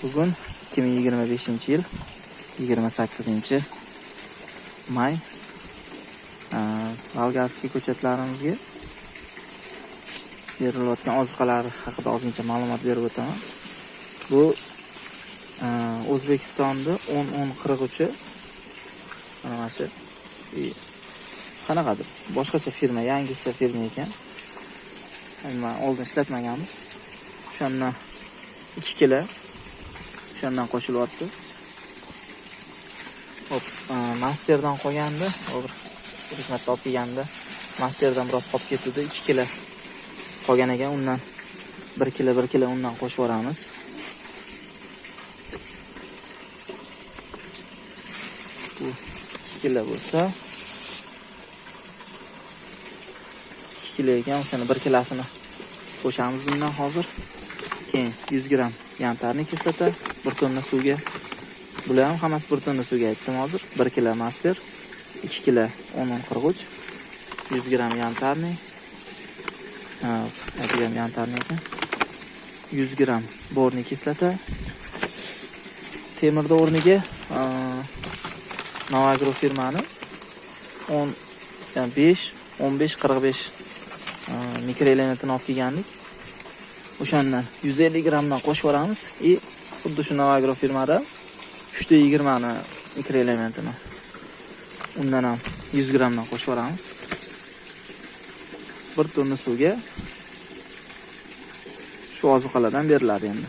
Bugun 2025-yil 28 may. Bolgarskiy ko'chatlarimizga berilayotgan oziqalar haqida ozgincha ma'lumot berib o'taman. Bu O'zbekistonda 10-10-43 mana shu qanaqadir boshqacha firma, yangicha firma ekan. Men oldin ishlatmaganmiz. O'shandan 2 kilo o'shandan qo'shilyapti. Hop, masterdan qolgandi, bir marta olib kelganda masterdan biroz qolib ketdi, 2 kilo qolgan ekan, undan 1 kilo 1 kilo undan qo'shib yuboramiz. Bu 2 kilo bo'lsa 2 kilo ekan, o'shani 1 kilosini qo'shamiz bundan hozir. Keyin 100 gram yantarni kislota 1 tonna suvga. Bular ham hammasi 1 tonna suvga aytdim hozir. 1 kilo master, 2 kilo 10-43, 100 gram yantarni, ha, bu ham yantarni ekan. 100 gram borni kislota. Temirda o'rniga Novagro firmani 10, yani 5, 15, 45 mikroelementini olib kelgandik. O'shandan 150 gramdan qo'shib yuboramiz. И xuddi shu Novagro firmada 3.20 ni mikroelementini undan ham 100 gramdan qo'shib yuboramiz. 1 tonna suvga shu ozuqalardan beriladi endi.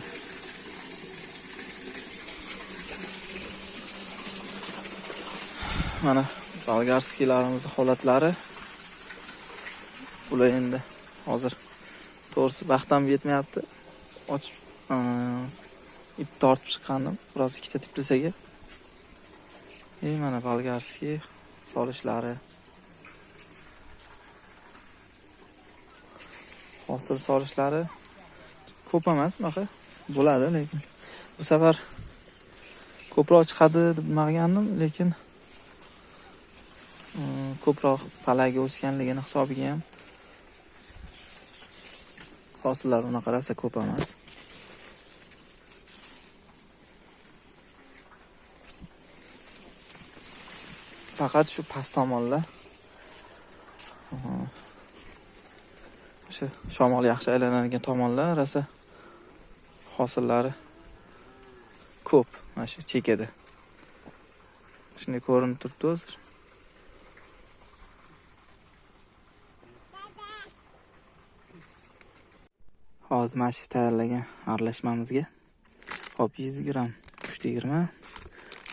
Mana bolgarskiylarimizning holatlari. Bular endi hozir to'g'risi vaqtim yetmayapti. Ochib ip tortib chiqqandim biroz ikkita teplisaga. Mana bolgarskiy solishlari. Hosil solishlari ko'p emas, bunaqa bo'ladi, lekin bu safar ko'proq chiqadi deb bilmagandim, lekin ko'proq palagi o'sganligini hisobiga ham hosillar unaqa rosa ko'p emas. Faqat shu past tomonlar, o'sha shamol yaxshi aylanadigan tomonlar rosa hosillari ko'p mana shu chekada. Shunday ko'rinib turibdi hozir. Hozir mana shu tayyorlagan aralashmamizga hop 100 gram 3.20,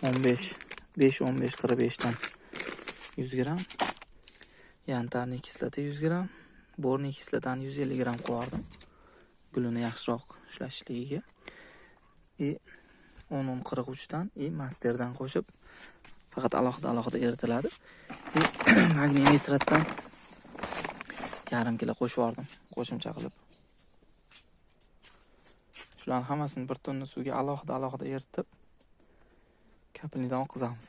15, 5, 15, 45 dan 100 gram yantarni kislota 100 gram, borni kislotani 150 gram qo'yardim gulini yaxshiroq ushlashligiga. И 10-10-43 dan и masterdan qo'shib faqat alohida alohida eritiladi. И magniy nitratdan yarim kilo qo'shib yubordim qo'shimcha qilib. Shularning hammasini 1 tonna suvga alohida alohida eritib kapilnidan oqizamiz.